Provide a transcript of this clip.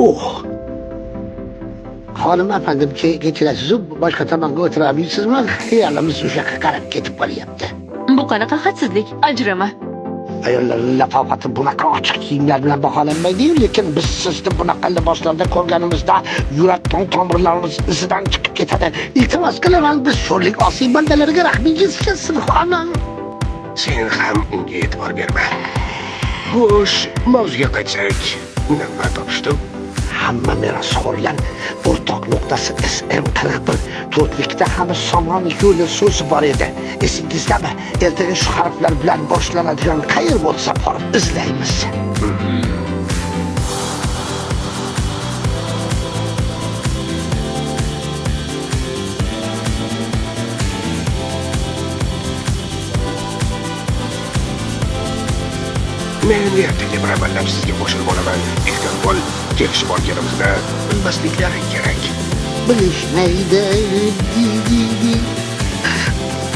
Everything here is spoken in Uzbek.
Oh! Xonim afandim, kechirasiz, boshqa tomonga o'tirabilsizmi? Xiyolimiz o'sha yoqqa qarab ketib qolyapti. Bu qanaqa hadsizlik? Ajrama. Ayollarning latofati bunaqa ochiq kiyimlar bilan baholanmaydi-yu, lekin biz sizni bunaqa liboslarda ko'rganimizda yurak qon tomirlarimiz izidan chiqib ketadi. Iltimos qilaman, biz sho'rlik osiy bandalarga rahmingiz kelsin, xonim. Sen ham unga e'tibor berma. Xo'sh, mavzuga qaytsak, nima topishdim? Hamma merosxo'rlar o'rtoq nuqtasi SM41 to'rtlikda ham somon yo'li so'zi bor edi. Esingizdami? Ertaga shu harflar bilan boshlanadigan qayer bo'lsa borib izlaymiz. Men ertaga bir amallab sizga qo'shilib olaman. Ehtiyot bo'l, kelishib olganimizni bilmasliklari kerak. Bilishmaydi